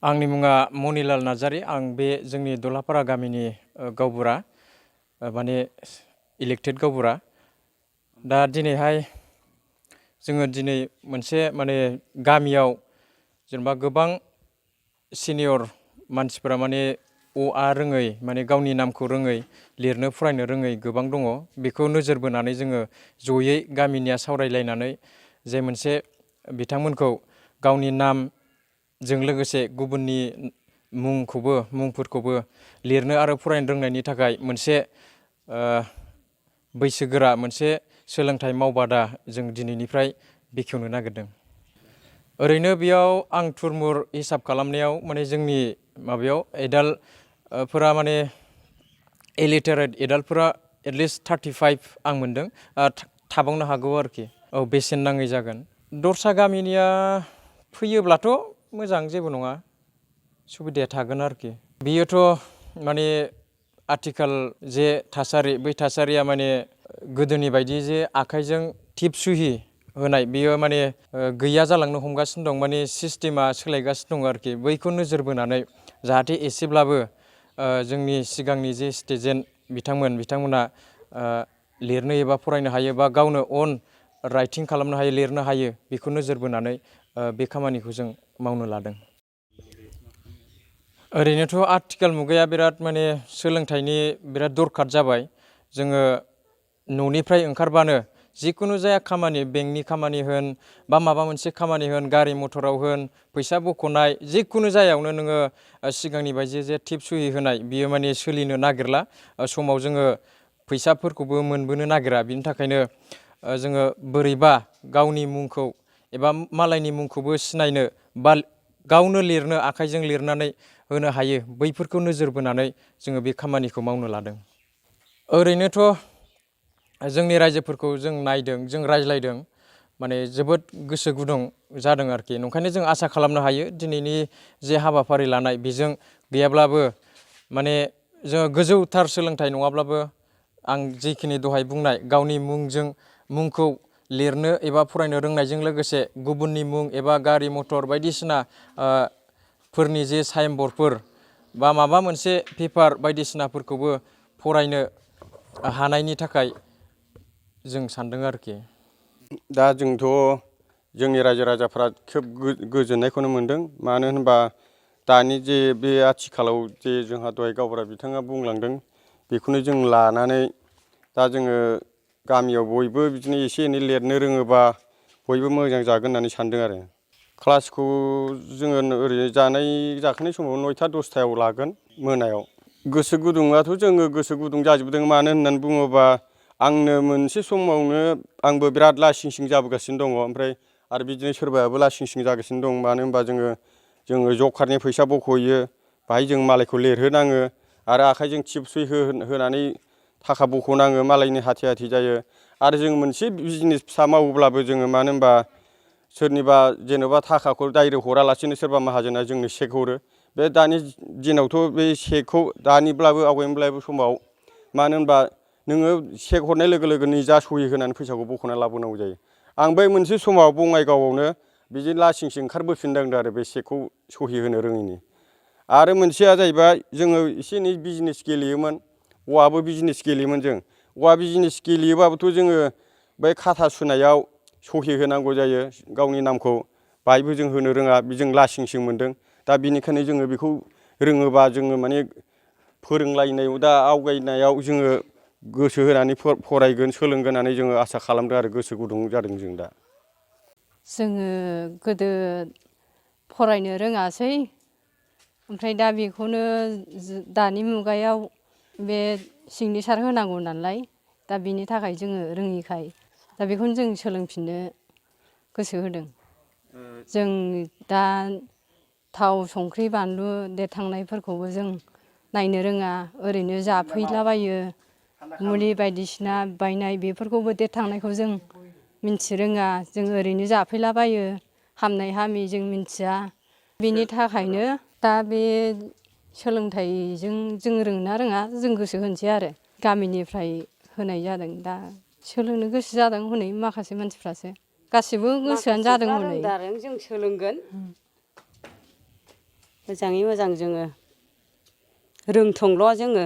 आंनि मुङा मनिलाल नार्जारी। आं बे जोंनि दलापारा गामिनि गावबुरा माने इलेक्टेड गावबुरा। दा दिनैहाय जोङो दिनै मोनसे माने गामियाव जेनेबा गोबां सिनियर मानसिफोरा माने अ रोङै माने गावनि नामखौ रोङै लिरनो फरायनो रोङै गोबां दङ। बेखौ नोजोर बोनानै जोङो जयै गामिनिया सावरायलायनानै जे मोनसे बिथांमोनखौ गावनि नामजों लोगोसे गुबुननि मुंफोरखौबो लिरनो आरो फरायनो रोंनायनि थाखाय मोनसे बैसोगोरा मोनसे सोलोंथाइ मावबादा जों दिनैनिफ्राय बेखेवनो नागिरदों। ओरैनो बेयाव आं थुरमुर हिसाब खालामनायाव माने जोंनि माबायाव एडाल्टफोरा माने इलिटारेट एडाल्टफोरा एटलिस्ट 35 आं मोनदों। थाबावनो हागौ आरोखि। औ, बेसेन नाङै जागोन। दस्रा गामिनिया फैयोब्लाथ' मोजां, जेबो नङा, सुबिदाया थागोन आरोखि। बियोथ' माने आथिखाल जे थासारि, बै थासारिया माने गोदोनि बायदि जे आखाइजों टिप सुहि होनाय बेयो माने गैया जालांनो हमगासिनो दं। माने सिस्टेमा सोलायगासिनो दं आरोखि। बैखौ नोजोर बोनानै जाहाथे एसेब्लाबो जोंनि सिगांनि जे स्टुडेन्ट बिथांमोना लिरनो एबा फरायनो हायो बा गावनो अन राइटिं खालामनो हायो, लिरनो हायो, बेखौ नोजोर बोनानै बे खामानिखौ जों मावनो लादों। ओरैनोथ' आथिखाल मुगाया बिराद माने सोलोंथाइनि बिराद दरखार जाबाय। जोङो न'निफ्राय ओंखारबानो जिखुनु जाया खामानि, बेंकनि खामानि होन बा माबा मोनसे खामानि होन, गारि मथराव होन, फैसा बख'नाय, जिखुनु जायावनो नोङो सिगांनि बायदि जे टिप सुहि होनाय बियो माने सोलिनो नागिरला। समाव जोङो फैसाफोरखौबो मोनबोनो नागिरा। बिनि थाखायनो जोङो बोरैबा गावनि मुंखौ एबा मालायनि मुंखौबो सिनायनो बा गावनो लिरनो, आखाइजों लिरनानै होनो हायो, बैफोरखौ नोजोर बोनानै जोङो बे खामानिखौ मावनो लादों। ओरैनोथ' जोंनि रायजोफोरखौ जों नायदों, जों रायज्लायदों, माने जोबोद गोसो गुदुं जादों आरोखि। ओंखायनो जों आसा खालामनो हायो दिनैनि जे हाबाफारि लानाय बेजों गैयाब्लाबो माने जोङो गोजौथार सोलोंथाइ नङाब्लाबो आं जिखिनि दहाय बुंनाय गावनि मुंखौ लिरनो एबा फरायनो रोंनायजों लोगोसे गुबुननि मुं एबा गारि मथर बायदिसिना फोरनि जे साइन बर्डफोर बा माबा मोनसे पेपार बायदिसिनाफोरखौबो फरायनो हानायनि थाखाय जों सानदों आरोखि। दा जोंथ' जोंनि रायजो राजाफ्रा खोब गोजोननायखौनो मोनदों। मानो होनबा दानि जे बे आथिखालाव जे जोंहा दहाय गावबुरा बिथाङा बुंलांदों, बेखौनो जों लानानै दा जोङो गामियाव बयबो बिदिनो एसे एनै लिरनो रोङोबा बयबो मोजां जागोन होननानै सानदों आरो। क्लासखौ जोङो ओरैनो जाखांनाय समाव 9टा 10टायाव लागोन मोनायाव। गोसो गुदुङाथ' जोङो गोसो गुदुं जाजोबदों। मानो होननानै बुङोबा आंनो मोनसे समावनो आंबो बिराद लासिं सिं जाबोगासिनो दङ। ओमफ्राय आरो बिदिनो सोरबायाबो लासिं सिं जागासिनो दं। मानो होनबा जोङो जब कार्डनि फैसा बख'यो, बाहाय जों मालायखौ लिरहोनाङो आरो आखाइजों टिप सुइ होनानै थाखा बख'नाङो, मालायनि हाथे हाथे जायो। आरो जों मोनसे बिजनेस फिसा मावोब्लाबो जोङो मानो होनबा सोरनिबा जेन'बा थाखाखौ डाइरेक्ट हरालासिनो सोरबा माहाजोना जोंनो चेक हरो। बे दानि दिनावथ' बे चेकखौ दानिब्लाबो आवगायनिब्लाबो समाव मानो होनबा नोङो चेक हरनाय लोगो लोगो निजा सहि होनानै फैसाखौ बख'ना लाबोनांगौ जायो। आं बै मोनसे समाव बङाइगावआवनो बिदि लासिंसिं ओंखारबोफिननांदों आरो बे चेकखौ सहि होनो रोङैनि। आरो मोनसेया जाहैबाय जोङो एसे एनै बिजनेस गेलेयोमोन, औवाबो बिजनेस गेलेयोमोन जों। औवा बिजनेस गेलेयोबाबोथ' जोङो बै खाथा सुनायाव सहि होनांगौ जायो गावनि नामखौ, बाहायबो जों होनो रोङा, जों लासिं सिं मोनदों। दा बेनिखायनो जोङो बेखौ रोङोबा जोङो माने फोरोंलायनायाव दा आवगायनायाव जोङो गोसो होनानै फरायगोन, सोलोंगोन होननानै जोङो आसा खालामदों आरो गोसो गुदुं जादों जों दा। जोङो गोदो फरायनो रोङासै, ओमफ्राय दा बेखौनो दानि मुगायाव बे सिगनेसार होनांगौ नालाय, दा बिनि थाखाय जोङो रोङिखाय दा बेखौनो जों सोलोंफिननो गोसो होदों। जों दा थाव संख्रि बानलु देरथांनायफोरखौबो जों नायनो रोङा, ओरैनो जाफैलाबायो। मुलि बायदिसिना बायनाय बेफोरखौबो देरथांनायखौ जों मिन्थि रोङा, जों ओरैनो जाफैलाबायो, हामनाय हामि जों मिन्थिया। बेनि थाखायनो दा बे सोलोंथाइजों जों रोङोना रोङा जों गोसो होनोसै आरो। गामिनिफ्राय होनाय जादों, दा सोलोंनो गोसो जादों हनै माखासे मानसिफ्रासो। गासिबो गोसोआनो जादों हनै। जों सोलोंगोन। मोजाङै मोजां जोङो रोंथोंल' जोङो